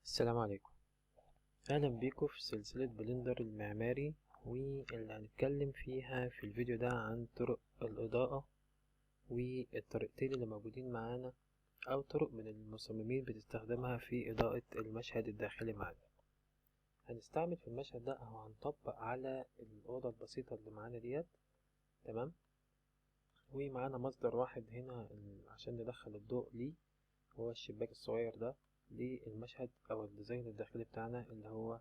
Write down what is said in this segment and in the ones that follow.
السلام عليكم، اهلا بيكم في سلسلة Blender المعماري، واللي هنتكلم فيها في الفيديو ده عن طرق الإضاءة والطريقتين اللي موجودين معانا او طرق من المصممين بتستخدمها في إضاءة المشهد الداخلي معانا. هنستعمل في المشهد ده او هنطبق على الأوضة البسيطة اللي معانا ديت، تمام. ومعانا مصدر واحد هنا عشان ندخل الضوء ليه، هو الشباك الصغير ده للمشهد او ال design الداخلي بتاعنا اللي هو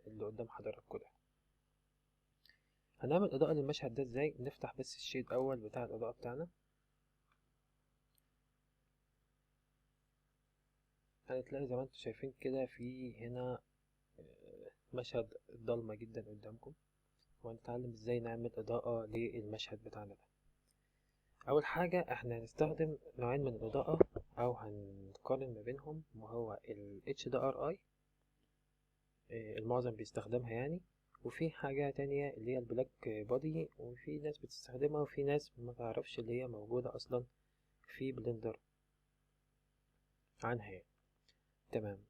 اللي قدام حضراتكم ده. هنعمل اضاءة للمشهد ده ازاي؟ نفتح بس ال shade اول بتاع الاضاءة بتاعنا. هتلاقي زي ما انتم شايفين كده في هنا مشهد ضلمة جدا قدامكم، وهنتعلم ازاي نعمل اضاءة للمشهد بتاعنا ده. اول حاجة احنا هنستخدم نوعين من الاضاءة او هنقارن ما بينهم، وهو ال HDRI المعظم بيستخدمها يعني، وفي حاجة تانية اللي هي ال black body، وفي ناس بتستخدمها وفي ناس ما تعرفش اللي هي موجودة اصلا في Blender عنها يعني. تمام.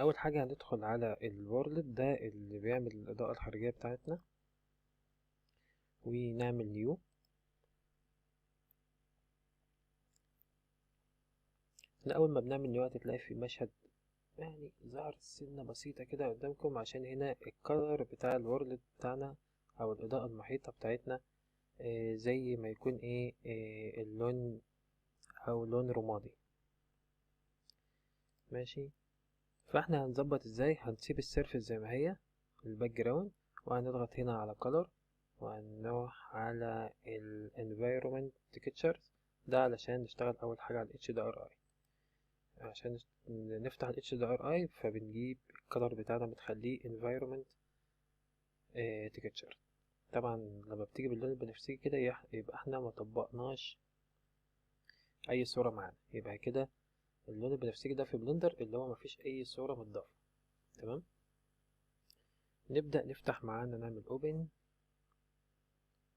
اول حاجة هندخل على ال world ده اللي بيعمل الاضاءة الخارجية بتاعتنا، ونعمل new. أول ما بنعمل new هتلاقي في مشهد يعني ظهر سنة بسيطة كده قدامكم، عشان هنا ال color بتاع ال world بتاعنا أو الإضاءة المحيطة بتاعتنا زي ما يكون إيه اللون أو لون رمادي، ماشي. فإحنا هنظبط إزاي؟ هنسيب ال surface زي ما هي ال background، وهنضغط هنا على color، وهنروح على ال environment textures ده علشان نشتغل أول حاجة على ال HDRI. عشان نفتح ال HDRI فبنجيب ال color بتاعنا بنخليه environment texture. طبعا لما بتيجي باللون البنفسجي كده يبقى احنا ما طبقناش اي صورة معانا، يبقى كده اللون البنفسجي ده في Blender اللي هو مفيش اي صورة متضافة، تمام. نبدأ نفتح معانا، نعمل open،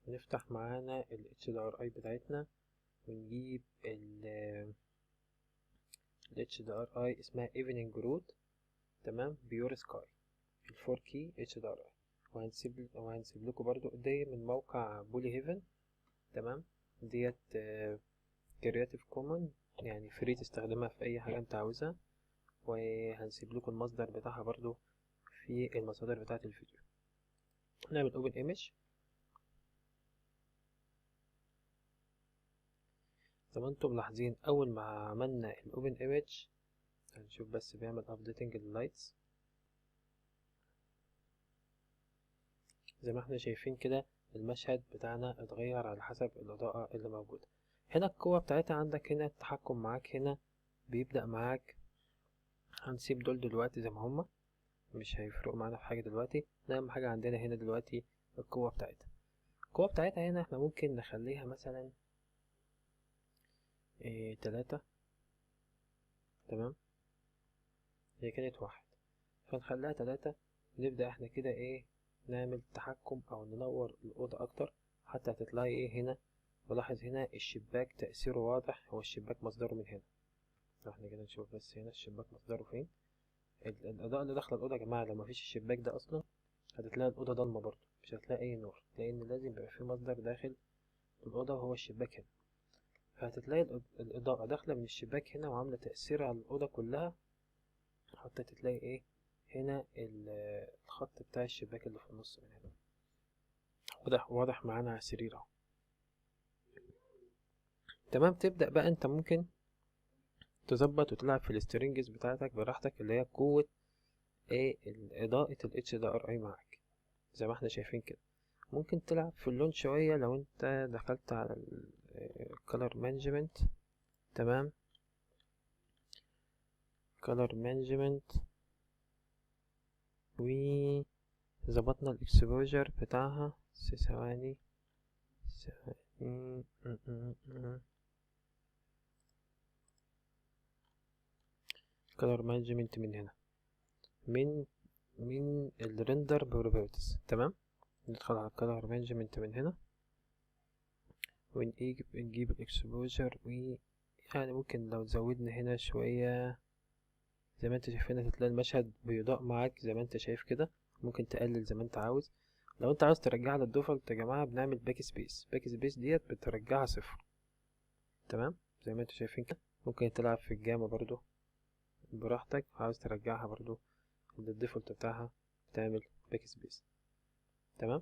ونفتح معانا ال HDRI بتاعتنا، ونجيب ال HDRI اسمها Evening Road، تمام، Pure Sky ال 4K HDRI. وهنسيب لكم برضو دي من موقع Poly Haven، تمام. ديت Creative Commons يعني free تستخدمها في اي حاجة انت عاوزها، وهنسيب لكم المصدر بتاعها برضو في المصادر بتاعة الفيديو. نعمل Open Image. زي ما انتم ملاحظين اول ما عملنا ال open image هنشوف بس بيعمل updating لل lights. زي ما احنا شايفين كده المشهد بتاعنا اتغير على حسب الاضاءة اللي موجودة. هنا القوة بتاعتها عندك، هنا التحكم معاك، هنا بيبدأ معاك. هنسيب دول دلوقتي زي ما هما، مش هيفرقوا معانا في حاجة دلوقتي. اهم حاجة عندنا هنا دلوقتي القوة بتاعتها. القوة بتاعتها هنا احنا ممكن نخليها مثلا 3، تمام. هي كانت 1 فنخليها 3. نبدأ احنا كده نعمل تحكم او ننور الأوضة اكتر، حتى هتطلعي هنا. بلاحظ هنا الشباك تأثيره واضح، هو الشباك مصدره من هنا. احنا كده نشوف بس هنا الشباك مصدره فين. الإضاءة اللي داخلة الأوضة يا جماعة لو مفيش الشباك ده أصلا هتتلاقي الأوضة ضلمة برضه، مش هتلاقي أي نور، لأن لازم يبقى في مصدر داخل الأوضة وهو الشباك هنا. فهتتلاقي الإضاءة داخلة من الشباك هنا وعاملة تأثير على الأوضة كلها، حتى تتلاقي هنا الخط بتاع الشباك اللي في النص من هنا واضح معانا على السرير اهو، تمام. تبدأ بقى انت ممكن تظبط وتلعب في ال strength بتاعتك براحتك، اللي هي قوة إضاءة ال HDRI معاك زي ما احنا شايفين كده. ممكن تلعب في اللون شوية لو انت دخلت على ال color management، تمام، color management، وظبطنا ال exposure بتاعها. ثواني color management من هنا، من ال render properties، تمام. ندخل على color management من هنا، ونجيب ال exposure، و يعني ممكن لو زودنا هنا شوية زي ما انت شايف هنا تلاقي المشهد بيضاء معاك زي ما انت شايف كده. ممكن تقلل زي ما انت عاوز. لو انت عاوز ترجعها لل default يا جماعة بنعمل backspace، backspace ديت بترجعها صفر. تمام زي ما انتوا شايفين كده. ممكن تلعب في الجاما برضو براحتك، عاوز ترجعها برضو لل default بتاعها بتعمل backspace. تمام.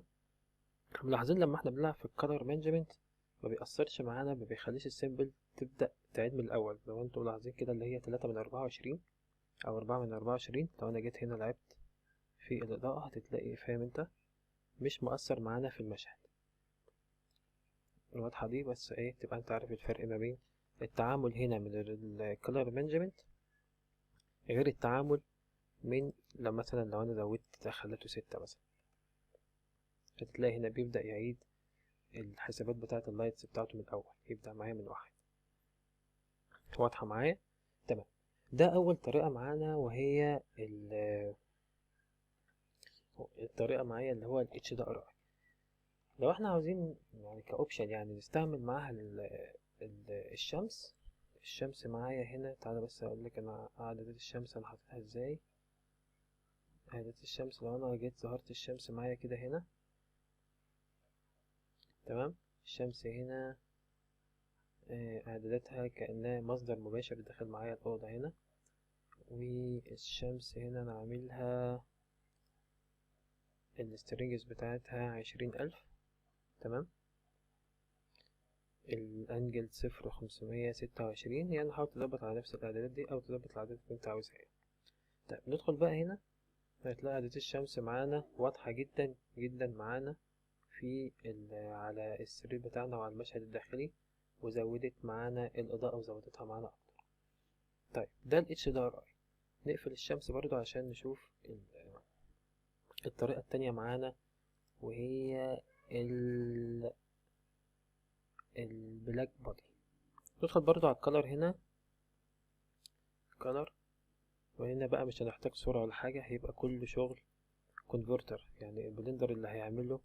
ملاحظين لما احنا بنلعب في ال color management ما بيأثرش معانا، ما بيخليش ال sample تبدأ تعيد من الأول. لو انتوا ملاحظين كده اللي هي 3 من 24 أو 4 من 24، لو أنا جيت هنا لعبت في الإضاءة هتتلاقي فاهم انت مش مؤثر معانا في المشهد. الواضحة دي بس ايه، تبقى انت عارف الفرق ما بين التعامل هنا من ال color management غير التعامل من لما مثلا لو انا زودت خليته 6 مثلا، هتلاقي هنا بيبدأ يعيد الحسابات بتاعة ال lights بتاعته من الأول، يبدأ معايا من 1. واضحة معايا؟ تمام. ده أول طريقة معانا، وهي الطريقة معايا اللي هو ال HDRI. لو احنا عاوزين يعني ك option يعني نستعمل معاها الشمس. الشمس معايا هنا، تعالى بس اقول لك انا عددات الشمس انا حاططها ازاي. عددات الشمس لو انا جيت ظهرت الشمس معايا كده هنا، تمام. الشمس هنا اعداداتها كأنها مصدر مباشر داخل معايا الأوضة هنا. والشمس هنا انا عاملها ال strength بتاعتها 20000، تمام. ال angle 0.526، يعني حاول تظبط على نفس الاعدادات دي او تظبط الاعدادات اللي انت عاوزها يعني. طيب ندخل بقى هنا، هتلاقي اعدادات الشمس معانا واضحة جدا جدا معانا في على السرير بتاعنا وعلى المشهد الداخلي، وزودت معانا الاضاءة وزودتها معانا اكتر. طيب ده ال HDRI. نقفل الشمس برضو عشان نشوف الطريقة التانية معانا، وهي ال black body. ندخل برضو على ال color هنا، color، وهنا بقى مش هنحتاج صورة ولا حاجة، هيبقى كل شغل converter، يعني ال Blender اللي هيعمله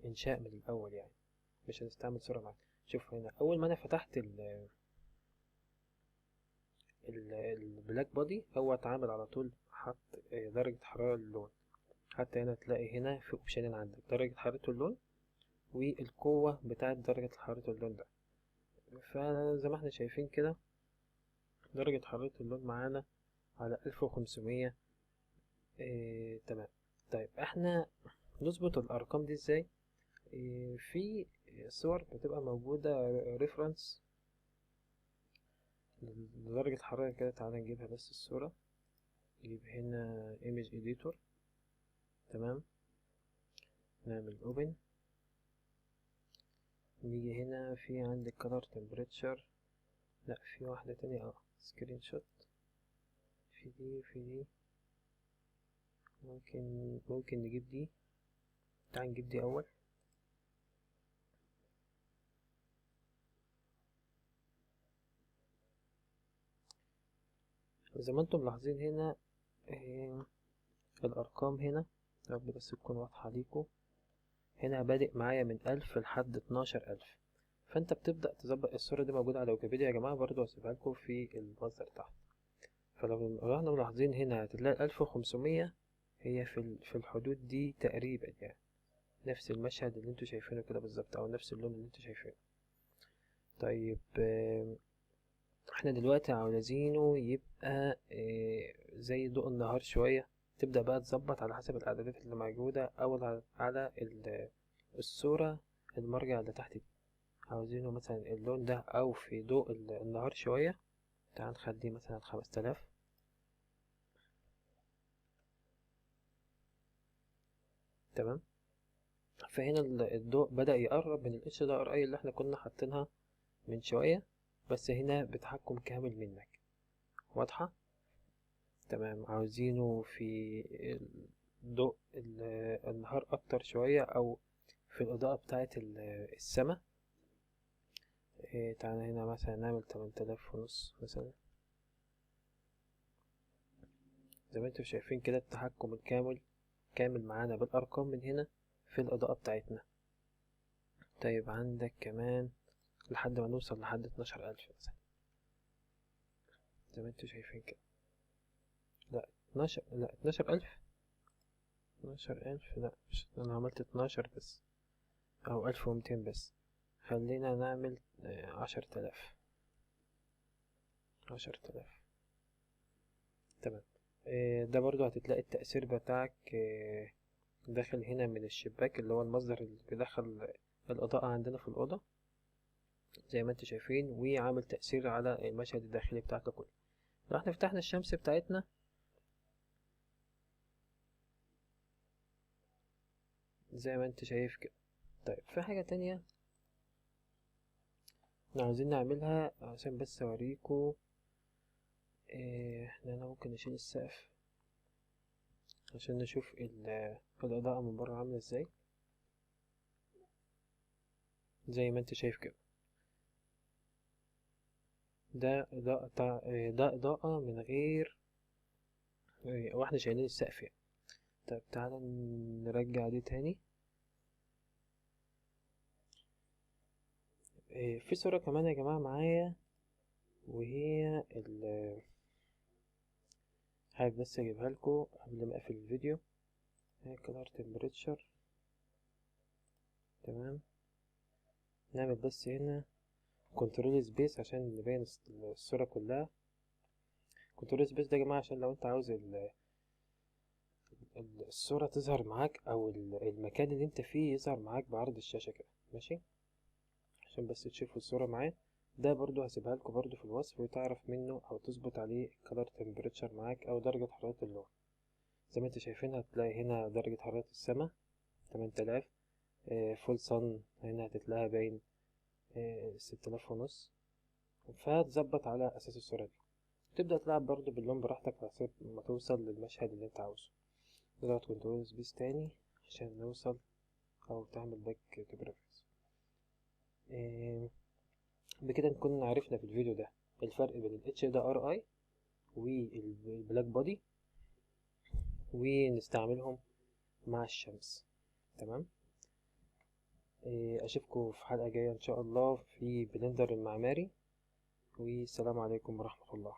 انشاء من الاول، يعني مش هنستعمل صورة معانا. شوف هنا اول ما انا فتحت ال black body هو اتعامل على طول، حط درجة حرارة اللون. حتى هنا تلاقي هنا في option ين عندك، درجة حرارة اللون والقوة بتاعة درجة حرارة اللون ده. فزي ما احنا شايفين كده درجة حرارة اللون معانا على 1500. تمام. طيب احنا نظبط الارقام دي ازاي؟ في صور بتبقى موجودة reference لدرجة حرارة كده، تعالى نجيبها بس الصورة، نجيب هنا image editor، تمام. نعمل open، نيجي هنا في عندك color temperature، لا في واحدة تانية screenshot، في دي في دي، ممكن نجيب دي، تعال نجيب دي اول. زي ما انتم ملاحظين هنا الارقام هنا، يا رب بس تكون واضحة ليكم. هنا بادئ معايا من 1000 لحد 12000، فانت بتبدأ تظبط. الصورة دي موجودة على ويكيبيديا يا جماعة، برضو هسيبها لكم في المصدر تحت. فلو احنا ملاحظين هنا هتلاقي 1500 هي في الحدود دي تقريبا، يعني نفس المشهد اللي انتوا شايفينه كده بالظبط، او نفس اللون اللي انتوا شايفينه. طيب احنا دلوقتي عاوزينه يبقى زي ضوء النهار شوية. تبدأ بقى تظبط على حسب الإعدادات اللي موجودة أو على الصورة المرجع اللي تحت دي. عاوزينه مثلا اللون ده أو في ضوء النهار شوية، تعال نخليه مثلا 5000. تمام. فهنا الضوء بدأ يقرب من ال HDRI اللي احنا كنا حاطينها من شوية، بس هنا بتحكم كامل منك. واضحة؟ تمام. عاوزينه في ضوء النهار اكتر شوية او في الاضاءة بتاعة السماء. تعالى هنا مثلا نعمل 8500 مثلا. زي ما انتم شايفين كده التحكم الكامل كامل معانا بالارقام من هنا في الاضاءة بتاعتنا. طيب عندك كمان لحد ما نوصل لحد 12000 مثلا، زي ما انتم شايفين كده. 12، لا 12,000، 12,000، لا مش، انا عملت 12 بس او 1200 بس، خلينا نعمل 10,000، 10,000. تمام. ده برضو هتتلاقي التأثير بتاعك داخل هنا من الشباك اللي هو المصدر اللي بيدخل الإضاءة عندنا في الأوضة زي ما انتم شايفين، وعامل تأثير على المشهد الداخلي بتاعك كله. لو احنا فتحنا الشمس بتاعتنا زي ما انت شايف كده. طيب في حاجة تانية احنا عاوزين نعملها عشان بس اوريكم. احنا هنا ممكن نشيل السقف عشان نشوف الإضاءة من بره عاملة ازاي. زي ما انت شايف كده، ده إضاءة ده إضاءة من غير واحنا شايلين السقف يعني. طيب تعالى نرجع دي تاني. في صورة كمان يا جماعة معايا، وهي حابب بس اجيبها لكم قبل ما اقفل الفيديو. هي color temperature. تمام، نعمل بس هنا control space عشان نبين الصورة كلها. control space ده يا جماعة عشان لو انت عاوز الصورة تظهر معاك او المكان اللي انت فيه يظهر معاك بعرض الشاشة كده، ماشي، عشان بس تشوفوا الصورة معايا. ده برضو هسيبها لكم برضو في الوصف، وتعرف منه او تظبط عليه color temperature معاك او درجة حرارة اللون. زي ما انتوا شايفين هتلاقي هنا درجة حرارة السما 8000، full sun هنا هتتلاقيها باين 6500. فهتظبط على اساس الصورة دي. تبدأ تلعب برضو باللون براحتك على حسب ما توصل للمشهد اللي انت عاوزه. نضغط control space تاني عشان نوصل او تعمل back to previous. بكده نكون عرفنا في الفيديو ده الفرق بين ال HDRI وال black body، ونستعملهم مع الشمس. تمام، اشوفكم في حلقة جاية ان شاء الله في Blender المعماري، والسلام عليكم ورحمة الله.